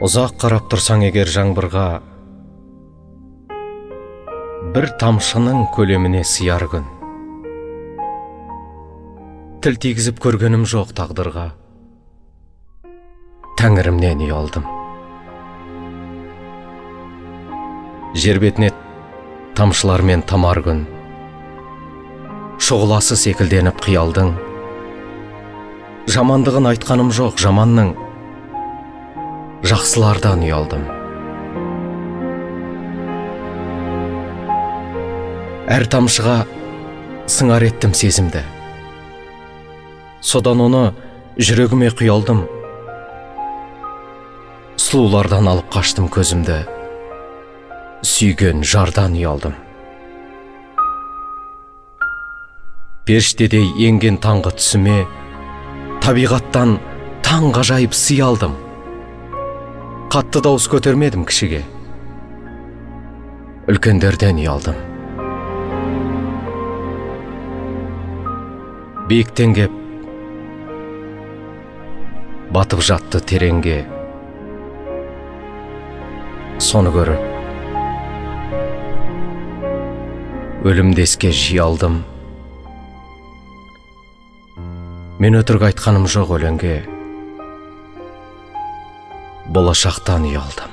Ұзақ қарап тұрсаң егер жаңбырға, бір тамшының көлеміне сияр күн. Тіл тигізіп көргенім жоқ тағдырға, тәңірімнен ұялдым. Жер бетіне тамшылармен тамар күн, шұғыласы секілденіп қиялдың. Жамандығын айтқаным жоқ жаманның, жақсылардан ұялдым. Әр тамшыға сыңар еттім сезімді, содан оны жүрегіме құялдым. Сұлулардан алып қаштым көзімді, сүйген жардан ұялдым. Періштедей енген таңғы түсіме табиғаттан таңғажайып сый алдым. Қатты дауыс көтермедім кішіге, үлкендерден ұялдым. Биіктен кеп батып жатты тереңге, соны көріп өлімдеске жиалдым. Мен өтірік айтқаным жоқ өлеңге, болашақтан ұялдым.